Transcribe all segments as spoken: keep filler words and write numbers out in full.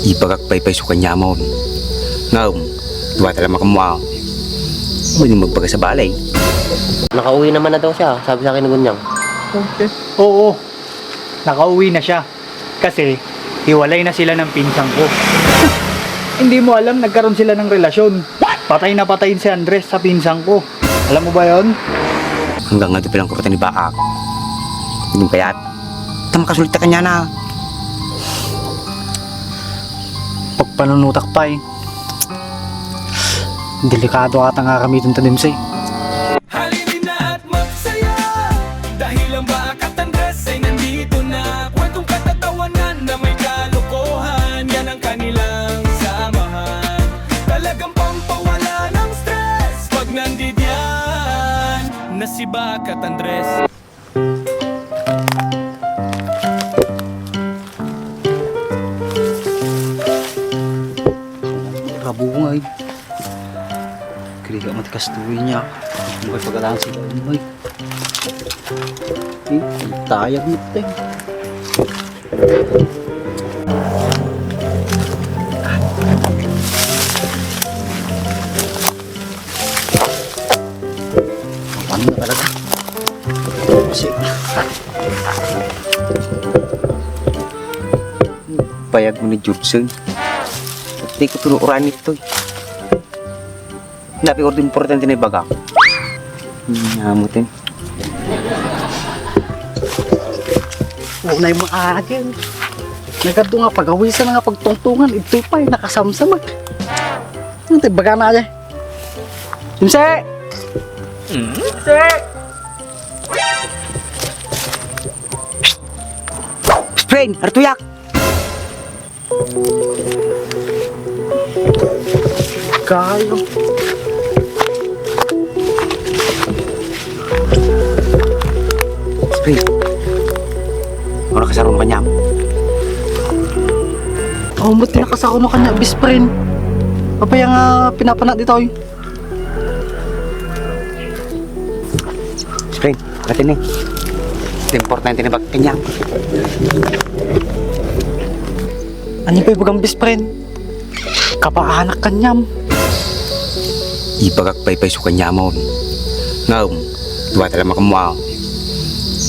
Ibagak pay pay isu kaniamon. Ngem, dua talaga makamua. Pwede magbaga sa balay. Nakauwi naman na daw siya, sabi sa akin ni Gunyang. Okay. Oo, nakauwi na siya. Kasi, hiwalay na sila ng pinsan ko. Hindi mo alam, nagkaroon sila ng relasyon. Patay na patay si Andres sa pinsan ko. Alam mo ba yon? Hanggang nga di palang kurta ni Baak. Hindi kaya? Ta makasulit ta kaniana. Pagpanunutak pay. Delikado ata nga gamitin ta, Dimsay. Halina at magsaya dahil ang Baak at Andres ay nandito na. Kwentong katatawanan na may kalokohan, yan ang kanilang samahan. Talagang pampawala ng stress pag nandidiyan na si Baak at Andres. Rabungay. Kriga mati kastoy niya. Ang may pagalahan si Rabungay. Eh, tayag mo, te. Ano na talaga? Kasi, payag mo ni Judson. Di ko tunuran ito eh. Napi ordo importante na ibaga. Namutin. Unay mo akin. Nagkadto nga pagawisan nga pagtungtungan, ito pa, eh, nakasamsamak. Ano tayo baga na, eh? Imse! Imse! Psst! Psst, friend! Artuyak! Kayo. Spring. Ano kasaro mo kanya? Oh, ba't nakasaro mo kanya, best friend? Apa yung, ah, pinapana dito, oy? Spring, atin ni. Importante ni bag kanya. Ano pa yung bagang best friend? Kapaanak kanyam. Ibagak pay pay isu kaniamon. Ngem, dua talaga makamua.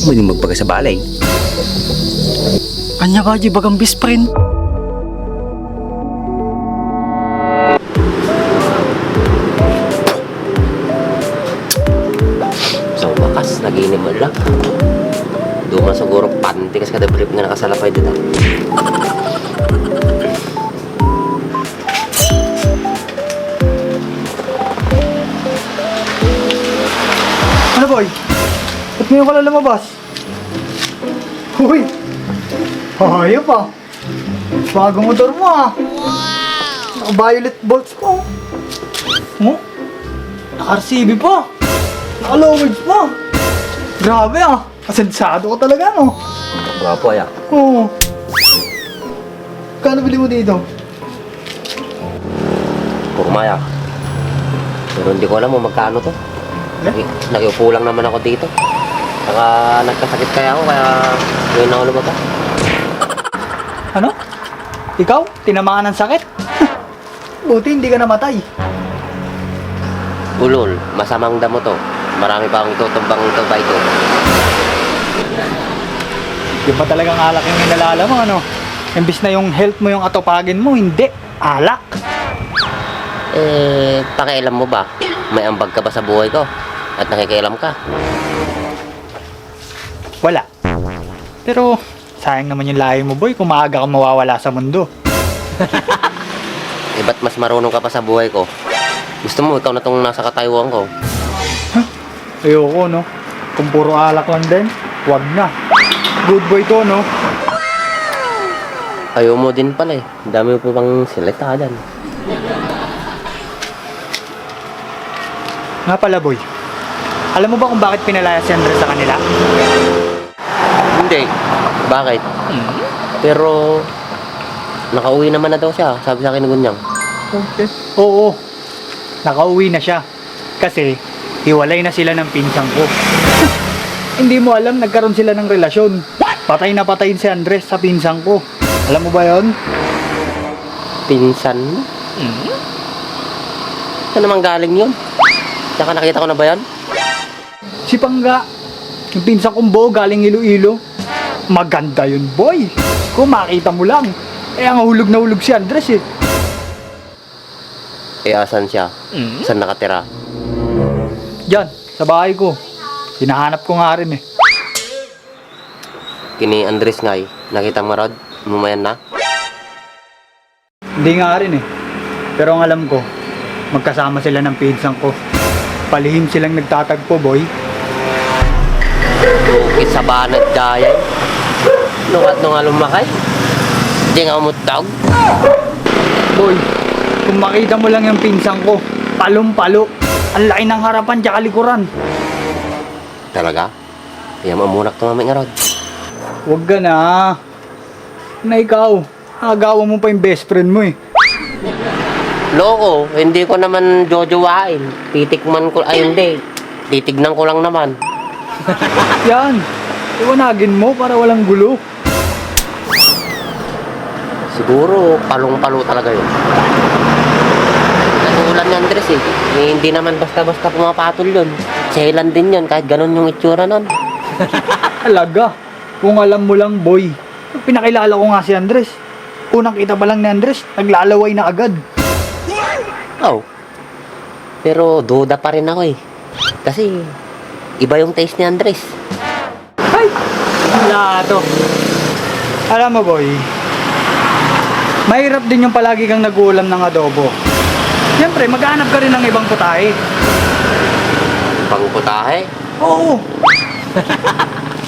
Pwede magbaga sa balay. Anya ba di bagang best friend? Sa wakas, naginim man lang. Duma siguro panty kas kada brief nga nakasalapay dita. Ano, boy? Ba't ngayon ka lang lumabas? Uy! Hayop, ah! Bagong motor mo, ah! Naka-violet bolts mo. Oh? Naka-R C B pa. Naka-low mileage pa. Grabe, ah. Asensado ka talaga, no? Gwapo, ay, ah. Oo. Kano bili mo dito? Porma, ay, ah. Pero hindi ko alam kung magkano to. Eh? Naki-, nakiupo lang naman ako dito. Saka nagkasakit kaya ako, kaya ngayon ako lumabas. Ano? Ikaw? Tinamaan ng sakit? Buti hindi ka namatay. Ulol, masamang damo to. Marami pa akong tutumbang to, bay ko. Yung ba talagang alak yung inalala mo, ano? Imbis na yung health mo yung atupagin mo, hindi. Alak. Eh, pakialam mo ba? May ambag ka ba sa buhay ko? At nakikialam ka? Wala. Pero, sayang naman yung lahi mo, boy, kung maaga kang mawawala sa mundo. Eh, ba't mas marunong ka pa sa buhay ko? Gusto mo, ikaw na tong nasa katayuan ko? Huh? Ayoko, no? Kung puro alak lang din, wag na. Good boy to, no? Ayaw mo din pala eh. Ang dami mo pa bang silita dyan. Nga pala, boy. Alam mo ba kung bakit pinalaya si Andres sa kanila? Hindi. Bakit? Pero, nakauwi naman na daw siya, sabi sa akin ni Gunyang. Okay. Oo. Nakauwi na siya. Kasi, hiwalay na sila ng pinsan ko. Hindi mo alam, nagkaroon sila ng relasyon. Patay na patay si Andres sa pinsan ko. Alam mo ba yon? Pinsan mo? Hmm? Saan naman galing yun? Saan ka, nakita ko na ba yan? Si Pangga, yung pinsan kong buo galing Iloilo. Maganda yun, boy. Kung makita mo lang. Eh, ang hulog na hulog si Andres eh. Eh, asan siya? Hmm? Saan nakatira? Diyan, sa bahay ko. Hinahanap ko nga rin eh. Kini Andres ngay, nakita mo rod? Mumayan na? Hindi nga rin eh. Pero ang alam ko, magkasama sila ng pinsan ko. Palihim silang nagtatagpo, boy. Bukit sa banat dayay. Nukat nung alumakay. Di nga umutdog. Boy, kung makita mo lang yung pinsan ko, palong-palo. Ang laki ng harapan tsaka likuran. Talaga? Kaya maamunak to mamay nga rod. Huwag ka na. Na ikaw, agawa mo pa yung best friend mo eh. Loko, hindi ko naman jojowain. Titikman ko, ay hindi. Titignan ko lang naman. Yan. Iwanagin mo para walang gulo. Siguro, palong-palo talaga yun. Katulad ni Andres eh. Eh, hindi naman basta-basta pumapatol yun. Selan din yun, kahit ganun yung itsura nun. Talaga. Kung alam mo lang, boy. Pinakilala ko nga si Andres. Unang kita pa lang ni Andres, naglalaway na agad. Oh. Pero duda pa rin ako eh. Kasi iba yung taste ni Andres. Ay! Wala to. Alam mo, boy, mahirap din yung palagi kang nag-uulam ng adobo. Siyempre, maghahanap ka rin ng ibang putahe. Ibang putahe? Oo.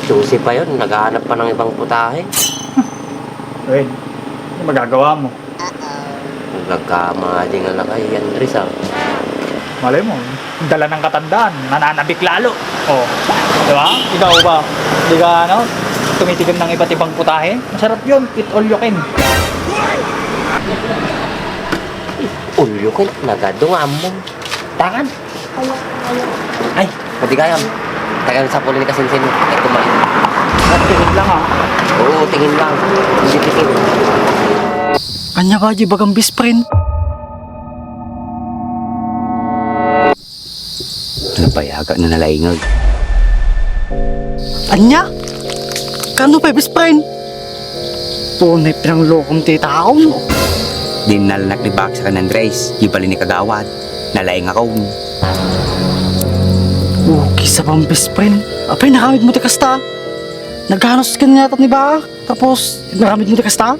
Susi pa yun, naghahanap pa ng ibang putahe. Well, ano magagawa mo? Nagkamali nga lang kay Andres, ah. Malay mo, dala ng katandaan, nananabik lalo. Oh, di ba? Ikaw ba? Di ka, ano, tumitikim ng iba't ibang putahe? Masarap yun. Eat all you can. All you can? Nagado nga among. Tangan. Ay, pwede kayam. Tagal sa puli ni Kasinsin. Ay, kumain. Tingin lang, ah. Oo, tingin lang. Hindi tingin. Anya ba di bagang best friend? Napayaga na nalaingag. Anya? Kano pay best friend? Tunay pinanglokom ti taon. Di nalanak ni Baksa kan Andres, di bali ni Kagawad. Nalaing ako. Okay sa pang best friend. Apay, nakamit mo ti kasta. Naghanos ka niya ni Bak. Tapos, nakamit mo ti kasta?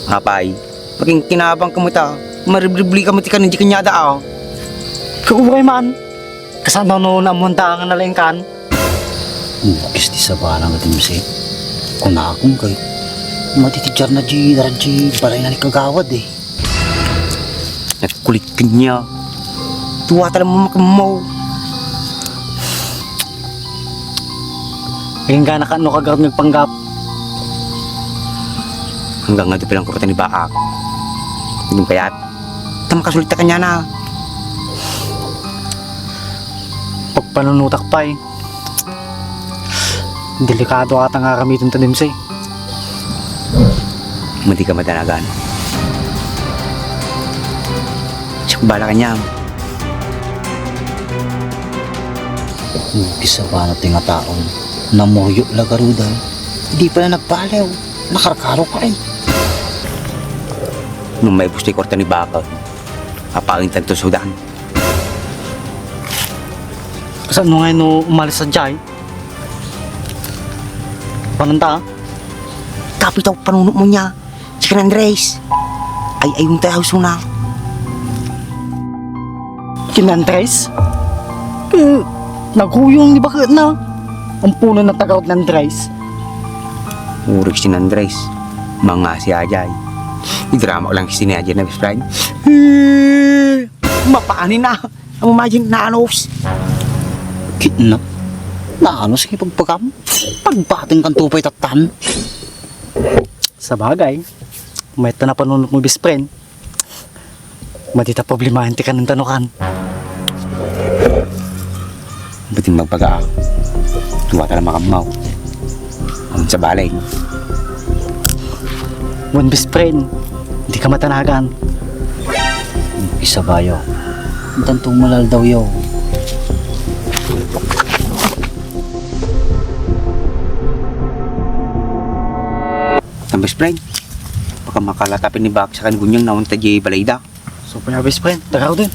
Apay, makinkinabang kamo ta. Maribribli kamo ti kanin di kanyada, ah. Kaubay man. Kasano no namunta nga nalaing kan? Ugis ti sabana nga dimsi. Kunakon kay, matitidjar na di, dara di, balay na ni Kagawad eh. Nagkulit kanya. Tuwa talaga mamakamaw. Naging gana ka, no, kagarot nagpanggap. Hanggang nga di palang kurta ni Baak. Hindi kayat. Ta makasulit ta kanya na. Pagpanunutak pa eh. Delikado ata nga gamitin ta, Dimsay. Madi ka madanagan. Siak bala kanya. Ugis a banat ti nga taon. Namuryo la garudan. Di pala nagbaliw. Nakarkaro ka eh. Nung maibus ti kwarta ni Baka, apain tanto sudan. Saan mo ngayon no umalis sa jay? Pananta? Kapit ako panunot mo niya. Si Kan Andres. Ay, ayun tayo, suna. Kin Andres? Eh, naguyong ni bakit na? Ang puno ng tagarot ni Andres. Urig si Andres. Mga si Ajay. Idrama ko lang si Ajay na best friend. Eh, mapaanin na. Ang imagine, naanos. Kidnap? Naanos ang ipagpagam? Pagbating kan tupay tattan. Sa bagay, may ito na panunot mo, best friend. Madi ta problemahin ti kanin tano kan. Bating magbaga. Tuwa ta na makammaw. Ang sa balay. One best friend. Di ka matanagan. Isa bayo. Tantong malaldaw yo. Ang best friend, baka makalatapi ni Bak sa kan gunyang nawan ta di balay da. So, pa best friend, tara din.